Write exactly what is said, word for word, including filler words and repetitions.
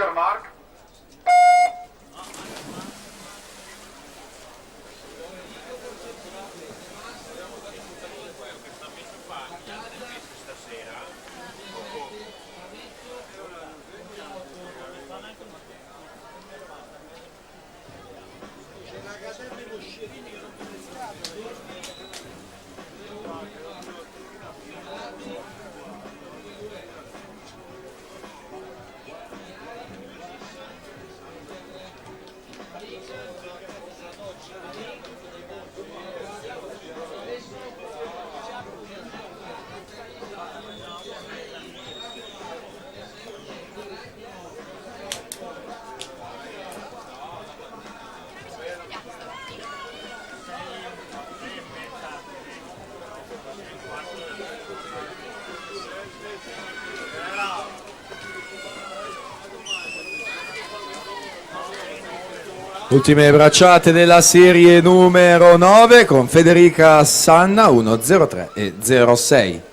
Mark. Ultime braciate della serie numero nove con Federica Sanna, uno zero tre e zero sei.